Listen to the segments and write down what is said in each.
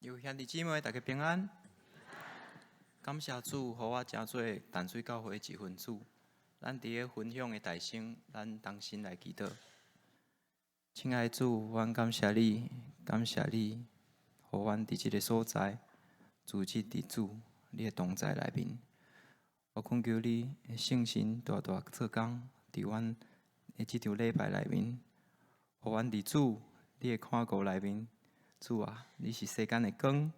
有兄弟姊妹，大家平安。感謝主，予我成做淡水教會的一份子。咱佇咧分享的大聲，咱同心來祈禱。親愛的主，阮感謝你，感謝你，予阮佇這个所在，組織佇主你的同在內面。我懇求你的聖神大大做工，佇阮的這場禮拜內面，予阮佇主你的看顧內面。主啊，你是世間的光，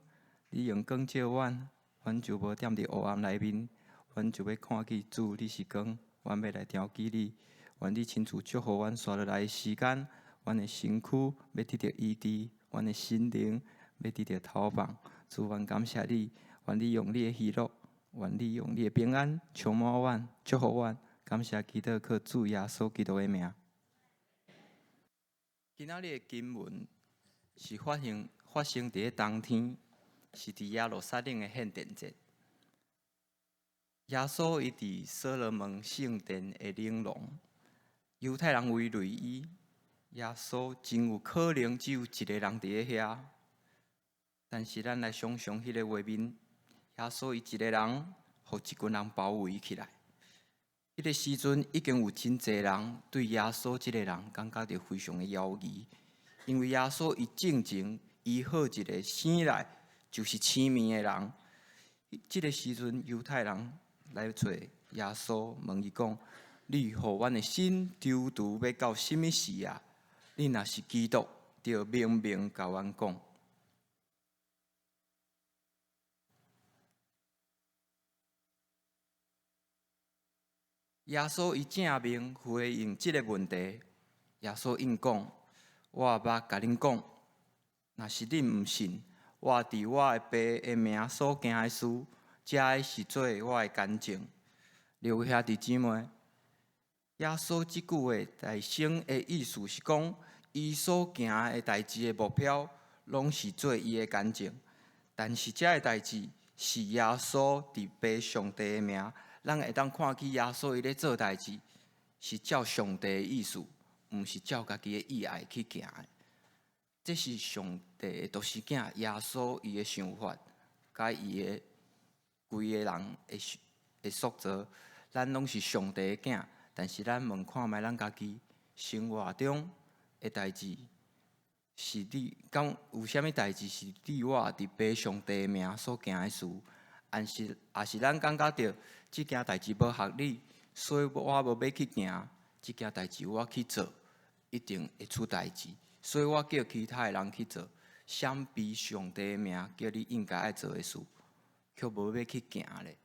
你用光照阮，阮就無踮佇黑暗內面，阮就欲看見主你是光，阮欲來調記你，願你親自祝福阮紲落來的時間，阮的身軀欲得著醫治，阮的心靈欲得著投放。主，阮感謝你，願你用你的喜樂，願你用你的平安充滿阮，祝福阮。感謝祈禱靠主耶穌基督的名。今仔日的經文是發生佇咧冬天，是佇耶路撒冷的獻殿節。耶穌伊佇所羅門聖殿的廊廊，猶太人圍圍伊。耶穌真有可能只有一個人佇咧遐，但是咱來想像彼個畫面，耶穌伊一個人，予一群人包圍起來。彼個時陣已經有真濟人對耶穌這個人感覺著非常的猶疑。因為耶穌伊進前醫好一個生來就是青盲的人，這个時陣猶太人來揣耶穌，問伊講：你予阮的心躊躇欲到啥物時啊？你若是基督，著明明共阮講。耶穌伊正面回應這个問題，耶穌應講：我捌共恁講，若是恁毋信，我佇我的爸的名所行的事，這个是做我的見證。各位兄弟姊妹，耶穌這句話內心的意思是講，伊所行的代誌的目標，攏是做伊的見證。但是這个代誌是耶穌佇爸上帝的名，咱會當看見耶穌伊咧做代誌，是照上帝的意思。毋是照家己的意愛去行的，這是上帝的獨生囝耶穌伊的想法，佮伊的規个人的的塑造。咱攏是上帝的囝，但是咱問看覓咱家己生活中的代誌，是你敢有啥物代誌是你我佇爸上帝的名所行的事？還是抑是咱感覺著這件代誌無合理，所以我無欲去行。這件代誌我去做，一定會出代誌，所以我叫其他的人去做。相比上帝的名叫你應該愛做的事，卻無欲去行咧。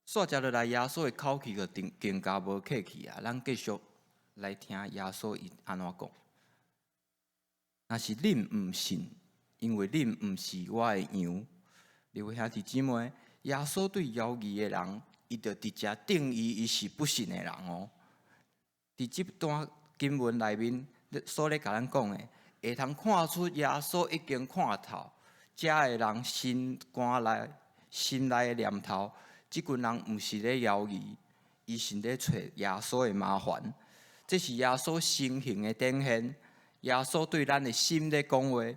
煞接落來，耶穌的口氣就更加無客氣啊！咱繼續來聽耶穌伊按怎講。若是恁毋信，因為恁毋是我的羊，各位兄弟姊妹。耶穌對猶疑的人，伊就直接定義伊是不信的人哦。佇這段經文內面所咧共咱講的，會通看出耶穌已經看透遮的人心肝內心內的念頭。這群人毋是咧猶疑，伊是咧揣耶穌的麻煩。這是耶穌神形的展現。耶穌對咱的心咧講話。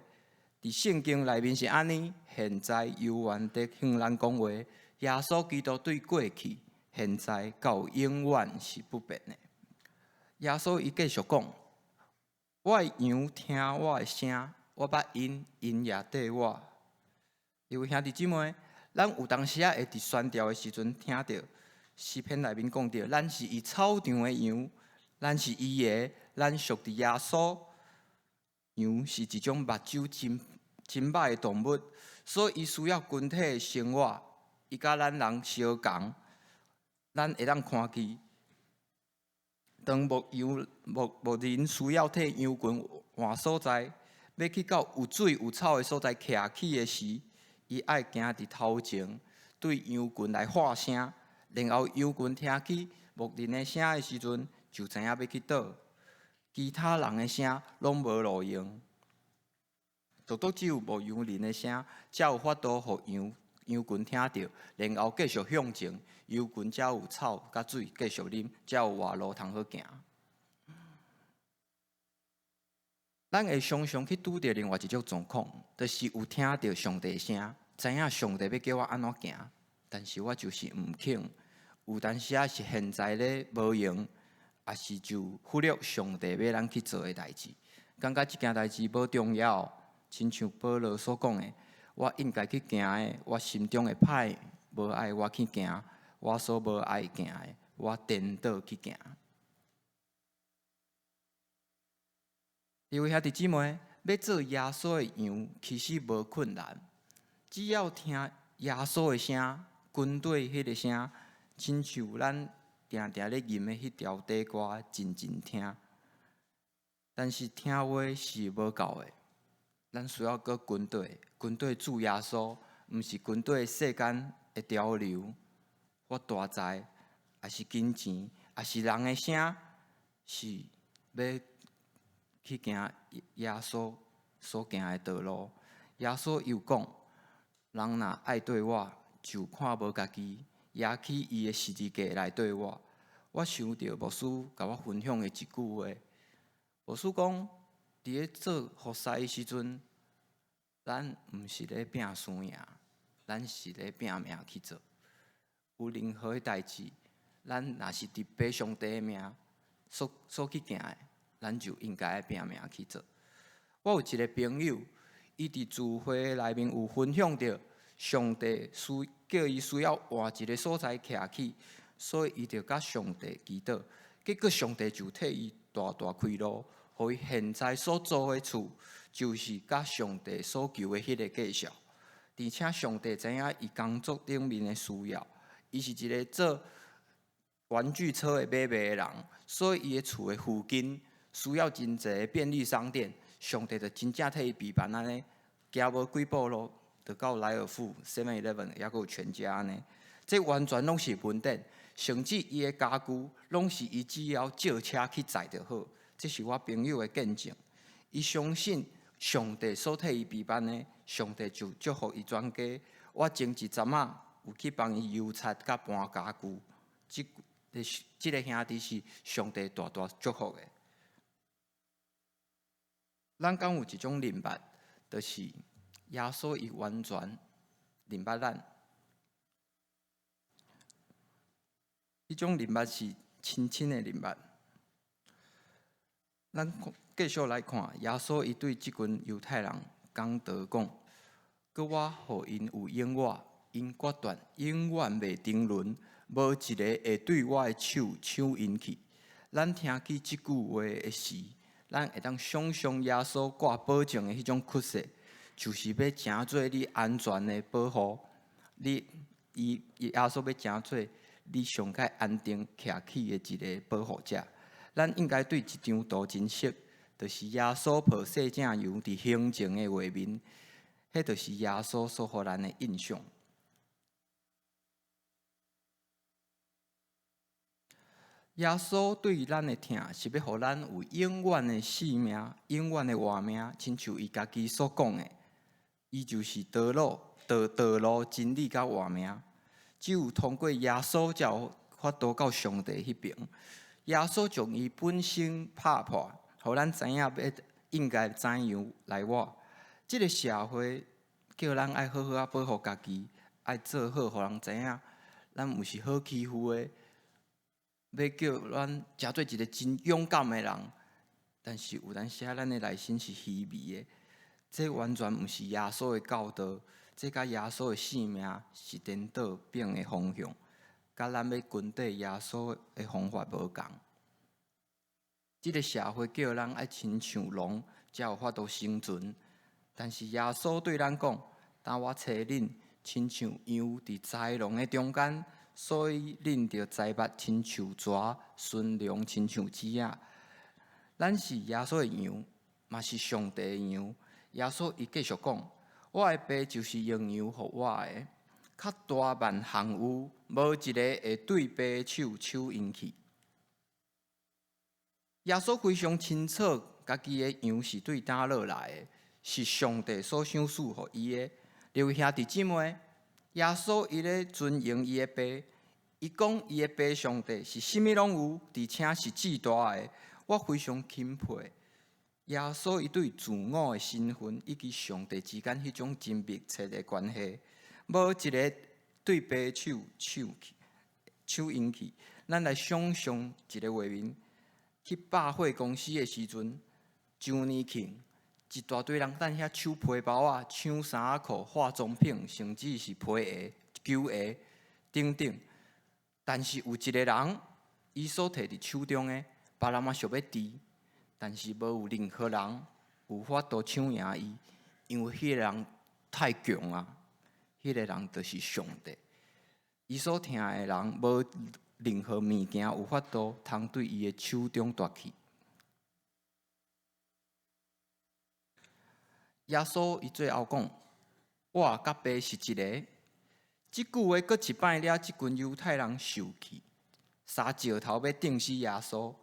佇聖經內面是按呢，現在猶原佇向咱講話。耶穌基督對過去、現在到永遠是不變的。耶穌伊繼續講：我的羊聽我的聲，我捌𪜶，𪜶也綴我。各位兄弟姊妹，咱有當時仔會佇宣道的時陣聽著詩篇內面講著，咱是伊草場的羊，咱是伊的，咱屬佇耶穌。羊是一種目睭真真歹的動物，所以伊需要群體的生活。伊佮咱人相仝，咱會當看見，當牧羊牧牧人需要替羊群換所在，欲去到有水有草的所在徛起的時，伊愛行佇頭前，對羊群來喊聲，然後羊群聽起牧人的聲的時陣，就知影欲去佗。其他人的聲攏無路用，獨獨只有牧羊人的聲，才有法度予羊羊群聽著，然後繼續向前，羊群才有草佮水繼續啉，才有活路通好行。咱會常常去拄著另外一種狀況，就是有聽著上帝聲，知影上帝欲叫我按怎行，但是我就是毋肯。有當時仔是現在咧無閒，抑是就忽略上帝欲咱去做的代誌，感覺這件代誌無重要。親像保羅所講的，我應該去行的，我心中的歹無愛我去行，我所無愛行的，我顛倒去行。各位兄弟姊妹，欲做耶穌的羊，其實無困難，只要聽耶穌的聲，跟綴彼个聲，親像咱定定咧吟的彼條短歌，真真聽。但是聽話是無夠的，咱需要閣跟綴，跟綴主耶穌，毋是跟綴世間的潮流，發大財，抑是金錢，抑是人的聲，是欲去行耶穌所行的道路。耶穌又講：人若愛綴我，就看無家己，攑起伊的十字架來綴我。我想著牧師共我分享的一句話。牧師講：佇咧做服侍的時陣，咱毋是咧拼輸贏，咱是咧拼命去做。有任何的代誌，咱若是佇父上帝的名所去行的，咱就應該愛拼命去做。我有一个朋友，伊佇聚會內面有分享著，上帝需叫伊需要換一个所在徛起，所以伊就佮上帝祈禱，結果上帝就替伊大大開路，予伊現在所租的厝就是佮上帝所求的彼个價數，而且上帝知影伊工作頂面的需要，伊是一个做玩具車的買賣的人，所以伊的厝的附近需要真濟便利商店，上帝就真正替伊備辦按呢，行無幾步路就到萊爾富、Seven Eleven，抑閣有全家按呢，這完全攏是恩典，甚至伊的家具攏是伊只要借車去載就好。這是我朋友的見證，伊相信上帝所替伊備辦的，上帝就祝福伊全家。我前一陣仔有去幫伊油漆佮搬家具，這个兄弟是上帝大大祝福的。咱敢有一種認捌，就是耶穌伊完全認捌咱。彼種認捌是親親的認捌。咱繼續來看，耶穌伊對這群猶太人講道講：閣我予𪜶有永活，𪜶決斷永遠袂沉淪，無一个會對我的手搶𪜶去。咱聽見這句話的時，咱會當想像耶穌掛保證的彼種曲線，就是欲成做你安全的保護。你伊耶穌欲成做你上較安定徛起的一个保護者。咱應該對這張圖真熟，就是耶穌抱細隻羊佇行前的畫面，彼就是耶穌所予咱的印象。耶穌對咱的疼是欲予咱有永遠的性命、永遠的活命，親像伊家己所講的，伊就是道路、道路、真理佮活命。只有通過耶穌，才有法度到上帝彼爿。耶穌將伊本身拍破，予咱知影欲應該怎樣來活。這个社會叫咱愛好好仔保護家己，愛做好，予人知影咱毋是好欺負的。欲叫咱成做一个真勇敢的人，但是有當時仔咱的內心是虛偽的，這完全毋是耶穌的教導，這佮耶穌的性命是顛倒反的方向，佮咱欲跟綴耶穌的方法無仝。這个社會叫咱愛親像狼，才有法度生存。但是耶穌對咱講：當我差恁，親像羊佇豺狼的中間。所以恁著栽捌親像蛇，馴良親像雞仔。咱是耶穌的羊，嘛是上帝的羊。耶穌伊繼續講：我的爸就是用羊予我的，較大萬項有，無一个會對爸的手搶𪜶去。耶穌非常清楚，家己的羊是對佗落來的，是上帝所賞賜予伊的。各位兄弟姊妹，耶穌伊咧尊榮伊的爸，伊講伊的爸上帝是啥物攏有，而且是至大的。我非常欽佩耶穌伊對自我的身份以及上帝之間彼種真密切的關係，無一个對爸手搶去、搶贏去。咱來想像一個畫面，去百貨公司的時陣，周年慶，一大堆人等遐搶皮包仔、搶衫仔褲、化妝品，甚至是皮鞋、球鞋等等。但是有一个人，伊所提佇手中的，別人嘛想欲挃，但是無有任何人有法度搶贏伊，因為彼个人太強啊！彼个人就是上帝。伊所疼的人，無任何物件有法度通對伊的手中奪去。耶穌伊最後講：我佮爸是一个。這句話閣一擺惹這群猶太人受氣，撒石頭欲釘死耶穌。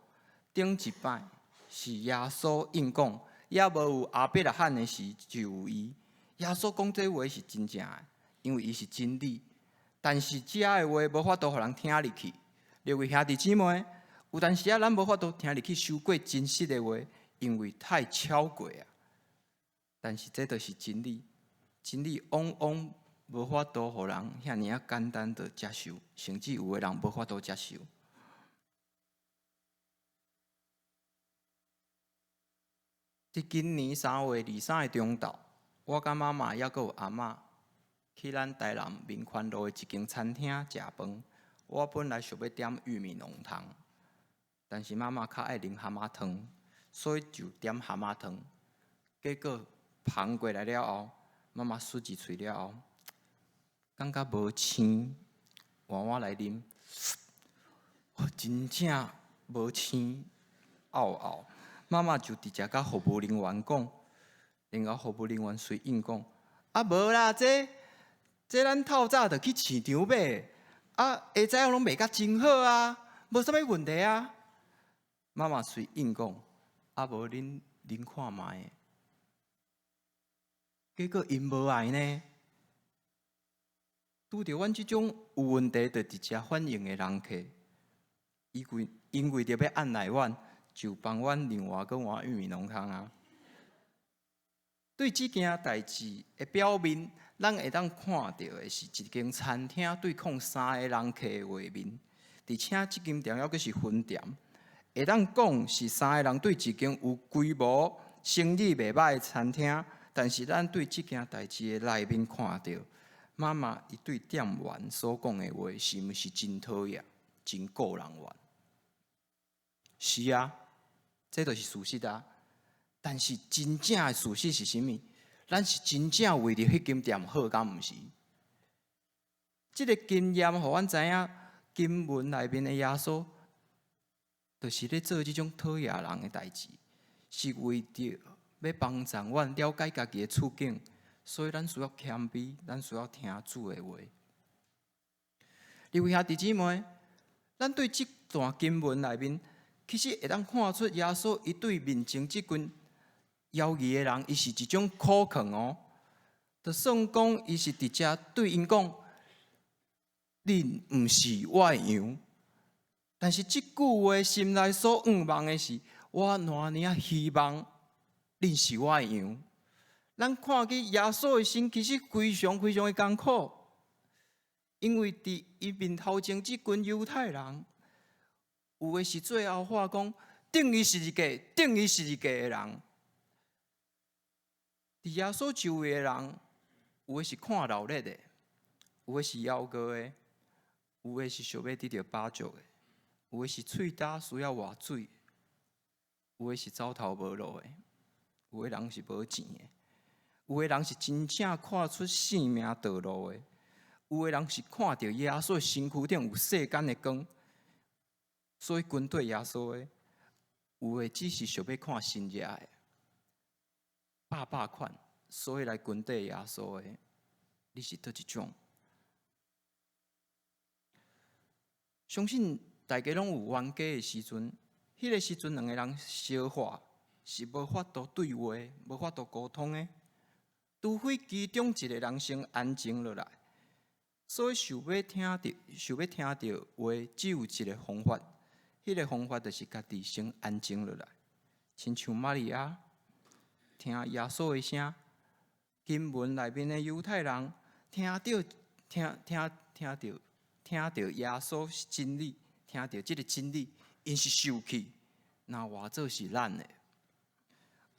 頂一擺是耶穌應講，猶無有亞伯拉罕的時就有伊。耶穌講這話是真正的，因為伊是真理。但是這的話無法度予人聽入去。各位兄弟姊妹，有當時仔咱無法度聽入去傷過真實的話，因為太超過啊。但是這就是真理，真理往往無法度予人遐爾仔簡單的接受，甚至有的人無法度接受。佇今年3月23的中晝，我佮媽媽猶閣有阿嬤去咱台南民權路的一間餐廳食飯。我本來想欲點玉米濃湯，但是媽媽較愛啉蛤蟆湯，所以就點蛤蟆湯。結果捧過來了後，媽媽啜一喙了後，感覺無鮮，換我來啉，真正無鮮，漚漚。媽媽就直接佮服務人員講，然後服務人員隨應講：啊，無啦，這這咱透早就去市場買，啊，下早攏賣甲真好啊，無啥物問題啊。媽媽隨應講：啊，無恁啉看覓。結果𪜶無愛呢，拄著阮這種有問題就直接反應的人客，伊為𪜶為著欲按捺阮，就幫阮另外閣換玉米濃湯啊。對這件代誌的表面，咱會當看著的是一間餐廳對抗三个人客的畫面，而且這間店猶閣是分店，會當講是三个人對一間有規模、生意袂䆀的餐廳。但是咱對這件代誌的內面看著，媽媽伊對店員所講的話，是毋是真討厭、真顧人怨？是啊，這就是事實啊。但是真正的事實是啥物？咱是真正為著彼間店好，敢毋是？這个經驗予阮知影，經文內面的耶穌，就是咧做這種討厭人的代誌，是為著欲幫助阮了解家己的處境，所以咱需要謙卑，咱需要聽主的話。各位兄弟姊妹，咱對這段經文內面，其實會當看出耶穌伊對面前這群猶豫的人，伊是一種苦勸哦。就算講伊是直接對𪜶講，恁毋是我的羊，但是這句話心內所向望的是，我偌爾仔希望恁是我的羊。咱看見耶穌的心其實非常非常的艱苦，因為佇伊面頭前這群猶太人，有的是最後話講，釘伊十字架，釘伊十字架的人。佇耶穌周圍的人，有的是看熱鬧的，有的是枵餓的，有的是想欲得著飽足的，有的是喙焦需要活水，有的是走投無路的，有的人是無錢的，有的人是真正看出性命道路的，有的人是看著耶穌身軀頂有世間的光，所以跟綴耶穌的，有的只是想欲看神跡的。百百款，所以來跟綴耶穌的，你是佗一種？相信大家攏有冤家的時陣，彼个時陣兩个人相話是無法度對話、無法度溝通的，除非其中一个人先安靜落來。所以想欲聽著、想欲聽著話，只有一个方法，彼个方法就是家己先安靜落來，親像瑪利亞。聽耶穌的聲。經文內面的猶太人聽著聽聽聽著聽著耶穌是真理，聽著這个真理，𪜶是受氣，若換做是咱的。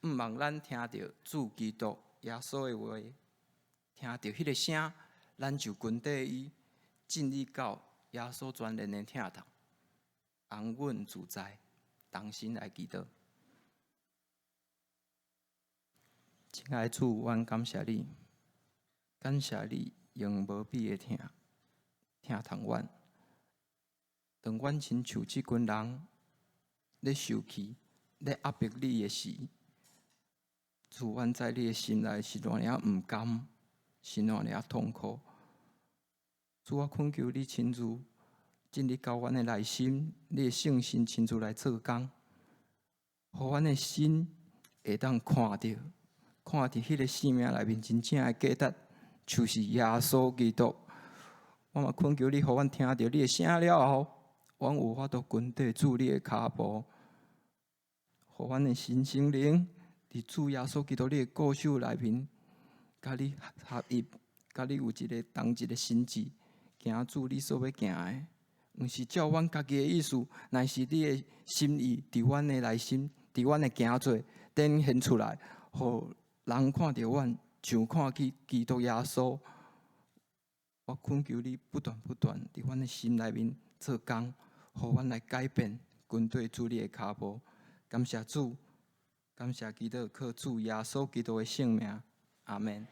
毋望咱聽著主基督耶穌的話，聽著彼个聲，咱就跟綴伊進入到耶穌全然的疼痛，安穩自在，同心來祈禱。親愛的主，阮感謝你，感謝你用無比的疼疼痛阮。當阮親像這群人咧受氣、咧壓迫你的時，主，阮知你的心內是偌爾毋甘，是偌爾痛苦。主，我懇求你親自進入到阮的內心，你的聖神親自來做工，予阮的心會當看著，看著彼个生命內面真正的價值，就是耶穌基督。我嘛懇求你，予阮聽著你的聲了後，阮有法度跟綴主你的跤步，予阮的身心靈佇主耶穌基督你的顧手內面，佮你合一，佮你有一个同一个心志，行主你所欲行的，毋是照阮家己的意思，乃是你的心意佇阮的內心，佇阮的行做展現出來，予人看著阮，像看見基督耶穌。我懇求你不斷不斷佇阮的心內面做工，予阮來改變，跟綴主你的跤步。感謝主，感謝基督，靠主耶穌基督的聖名，阿門。